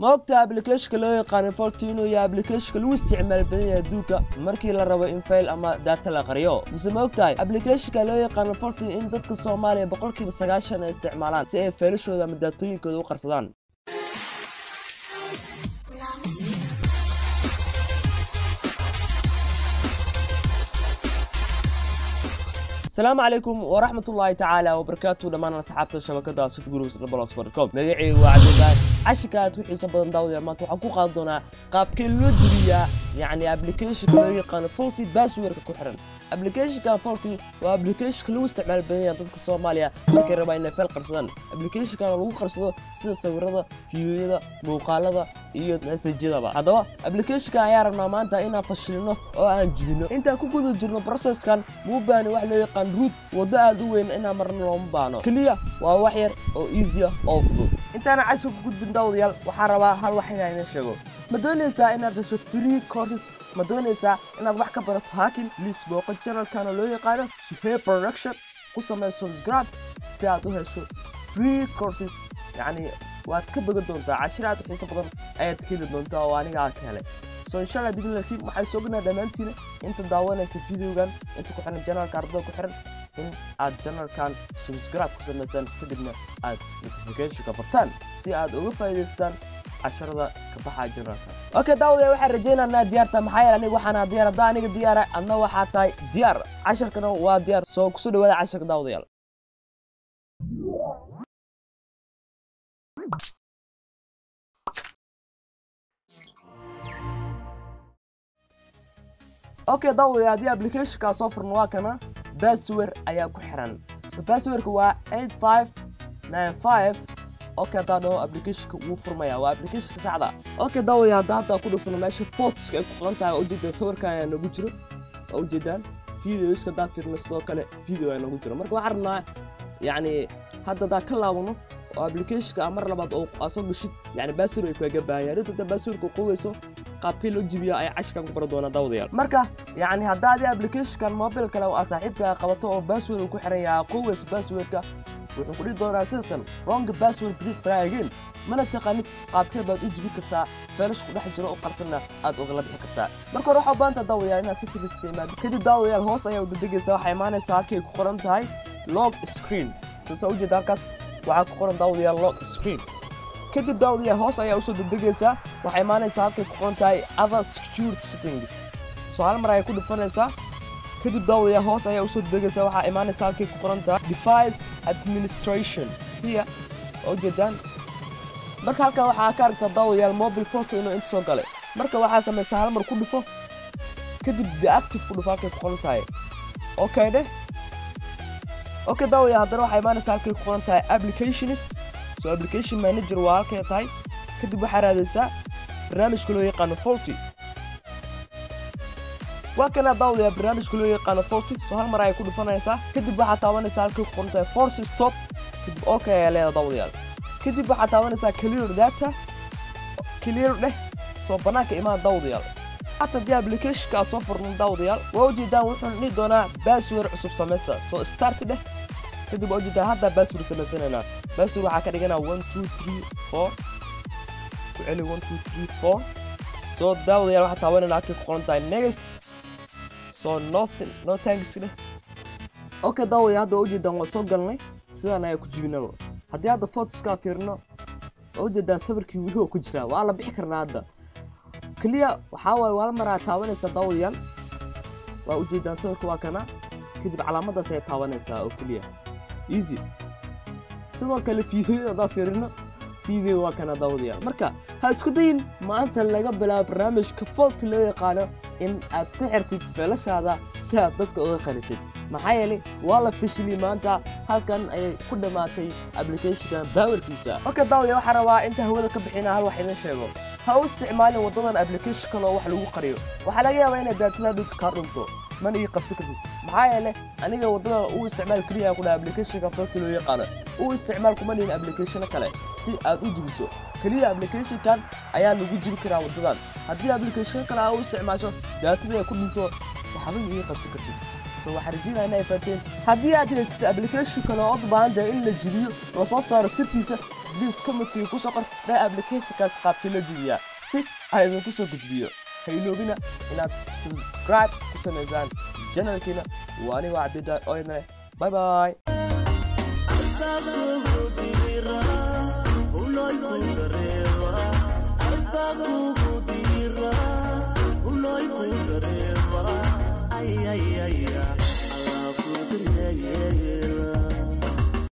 Ma ogta applicationka loo yaqaano Vault inuu yahay applicationka lagu isticmaal badan yahay adduunka markii la rabo in file ama data la qariyo? Mise ma ogtahay applicationka loo yaqaano Vault in dadka Soomaaliya 90% ay isticmaalaan si ay faylashooda ama daatooyinkooda u qarsadaan? Asalaamu calaykum waraxmatullaahi tacaala wabarakaatu dhammaan asxaabta shabakada sitgurus.blogspot.com. Magacaygu waa Cabdilbaan. Cashirka aad ku xiiso badan, daawadayaal, maanta waxaan ku qaadan doonaa qaabkee loo jebiyaa, yacni, applicationka loo yaqaano Vault passwordka ku xiran. Applicationka Vault waa applicationka lagu isticmaal badan yahay dadka Soomaaliya markay rabaan inay file qarsadaan. Applicationkan lagu qarsado sida sawirada, fiidiyoyada, muuqaalada iyo message-yadaba. Haddaba applicationkan ayaa rabnaa maanta inaan fashilino oo aan jibino. Intaan ku guda jirno processkan, muu baahni wax loo yaqaan root. Waddo aad u weyn inaan marno looma baahno, keliya waa wax yar oo easy ah oo fudud. Intaana cashirka ku gudbin, daawadayaal, waxaan rabaa hal wax inaan idin sheego. Ma doonaysaa inaad hesho free courses? Ma doonaysaa inaad wax ka barato hacking? Please booqo channelkan oo loo yaqaano Suhayb Production, ku samee subscribe si aad u hesho free courses. Yacni waad ka bogan doontaa, cashir aad u xiiso badan ayaad ka heli doontaa oo aniga aan ka helay. So insha Allah bidnillahi kariim, waxay soo ganaa dhammaantiina inta daawanaysa videogan, inta ku xiran channelka, ardada ku xiran, in aad channelkan subscribe ku samaysaan, kadibna aad notificationka furtaan si aad uga faa'iidaystaan casharada ka baxaya channelka. Okay daawadayaal, waxaan rajaynaynaa diyaarta, maxaa yeelay aniga waxaan diyaar. Haddaa aniga diyaara, adna waxaa tahay diyaar, casharkana waa diyaar. Soo kusoo dhawaada casharka, daawadayaal. Okay daawadayaal, haddii applicationkaa soo furno, waa kana, password ayaa ku xiran. So passwordka waa 8595. Okay, haddaan dhaho, applicationka wuu furmaya, waa applicationka saxda. Okay daawadayaal, hadda ku dhufano meesha photoska ay ku qoran tahay, waa ujeedaan sawirkan ayaa noogu jiro, waa ujeedaan videoska. Haddaan fiirno, sidoo kale video ayaa noogu jiro. Marka waxaan rabnaa, yacni, hadda haddaan ka laabano oo applicationka mar labaad oo aad soo gashid, yacni, password ay kaaga baahan yahay. Hadda passwordka qoweyso, qaabkii loo jibiyo ayaa cashirkan ku baran doonaa, daawadayaal. Marka, yacni, hadda adi applicationkan mobile kale oo aad saaxiibkaa qabato oo password uu ku xiran yahay, qoweyso passwordka, wuxuu ku dhihi doonaa sidatan: "Wrong password, please try again." Mana taqaanid qaabkee baad u jibi kartaa, faylash ku dhex jiro oo qarsanna aad ugala bixi kartaa. Marka hore waxaa u baahantaa, daawadayaal, inaad settingska imaado. Kadib, daawadayaal, hoos ayaa u dedegaysaa, waxaa imaanaysaa halkay ku qoran tahay lock screen. So saa ujeeda, halkaas waxaa ku qoran, daawadayaal, lock screen. Kadib, daawadayaal, hoos ayaa usoo dedegaysaa, waxaa imaanaysaa halkay ku qoran tahay other security settings. So hal mar ayaa ku dhufanaysaa. Kadib, daawadayaal, hoos ayaa usoo dedegaysaa, waxaa imaanaysaa halkay ku qoran tahay device administration here, waa ujeedaan. Marka halkan waxaa ka aragtaa, daawadayaal, mobile photo inuu inta soo galay. Marka waxaa samaysaa, hal mar ku dhufo, kadib deactive ku dhufo halkay ku qoran tahay. Okay dheh. Okay daawadayaal, haddana waxaa imaanaysaa halkay ku qoran tahay applications. So application manager waa halkay tahay. Kadib waxaa raadaysaa barnaamijka loo yaqaano Vault. Waa kana, daawadayaal, barnaamijka loo yaqaano Vault. So hal mar ayay ku dhufanaysaa. Kadib waxaa taabanaysaa halkay ku qoran tahay force stop. Kadib okay ayaa leedahay, daawadayaal. Kadib waxaa taabanaysaa clear data, clear dheh. Soo banaanka imaan, daawadayaal. Hata haddii applicationkaa soo furno, daawadayaal, waa ujeedaan, wuxuu dhihi doonaa password cusub samaysta. So start dheh. Kadib waa ujeedaan, hadda password samaysanaynaa. Password waxaa ka dhiganaa 1 2 3 4. Ku celi, 1 2 3 4. So daawadayaal, waxaa taabanayna halkay ku qoran tahay next. So nothing, no thanks dheh. Okay daawadayaal, hadda waa ujeedaan, waa soo galnay, sidaan ayaa ku jibinaba. Haddii hadda photoskaa fiirno, waa ujeedaan, sawirkii weli oo ku jiraa, waa la bixi karnaa. Hadda keliya waxaa waaye waa la maraa taabanaysaa, daawadayaal. Waa ujeedaan, sawirka waa kana. Kadib calaamadaas ayaa taabanaysaa oo keliya, easy. Sidoo kale fiidiyoyada haddaan fiirino, video waa kana, daawadayaal. Marka ha isku dayin maanta laga bilaabo barnaamijka Vault loo yaqaano in aad ku xirtid feelashaada si aad dadka uga qarisid, maxaa yeelay waa la fashiliyey maanta. Halkan ayay ku dhammaatay applicationkan powerkiisa. Okay daawadayaal, waxaan rabaa inta hawada ka bixina hal wax idin sheego: ha u isticmaalin waddadan application kale oo wax lagu qariyo. Waxaa laga yaabaa inay daatada dhulka kaa dhunto, mana ii qabsan kartid, maxaa yeelay aniga waddada uu isticmaal keliya ku dhaha applicationka Vault loo yaqaano u isticmaal, kuma dhihin applicationo kale si aad u jibiso. Keliya applicationkan ayaa lagu jibi karaa waddadan. Haddii application kale aa u isticmaasho, daatada ay ku dhinto, waxba ii qabsan kartid. So waxaan rajeynaya inay fahanteen. Haddii aad haysatid application kale oo u baahan tahay in la jibiyo, lasoo saaro sirtiisa, Please, commentiga kusoo qor dha applicationkaas qaabkii loo jibiyaa si aan idinku soo gudbiyo. Ha iloobina inaad subscribe ku samaysaan channelkiina. Waa anigoo Cabdidaar oo idin leh bye bye. Ay, ay, ay, ay.